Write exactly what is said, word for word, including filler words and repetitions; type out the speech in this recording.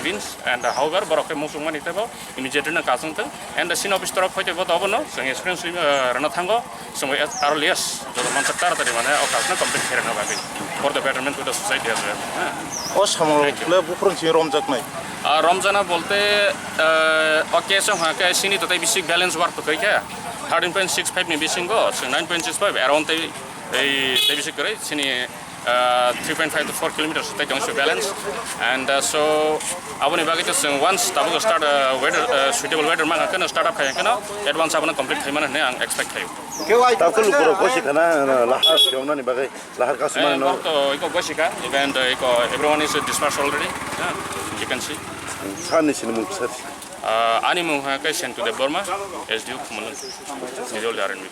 Means, and, uh, however, borok khe muchungmani teibo immediately no kasung thung. And the scene office torok hoite bo dobono chwng experience, uh, rwna thango. Chwng as early as joto mansa taratari mane o kasno complete khairokna bagwi for the betterment of the society as well. Ha. O samung Thank you. Le buphurung sini romjaknai. Ah, romjana bolte, uh, o case wngkha khe sini totai bisi balance work to khaikha. Thirteen point six five ni bisingo chwng nine point six five around tei, ei, tei bisi kwrwi sini, uh, three point five to four kilometers tei tong balance. And, uh, so, aboni bagwi to chwng once tabuk start, uh, weather, uh, suitable weather mankha kheno start up khai kheno advance abono complete khai mano hinwi ang expect khaio. Tabuk lukurok gosi khana, uh, lahar siyongnani bagwi, lahar kasumani Eh, no. Norok to iko gosi kha, even, uh, iko everyone is dispersed already. Yeah, you can see. Sani sini mung sir. Uh, ani mung ha khe Sentu Debbarma, S D O Khumulwng, Nijol R N B.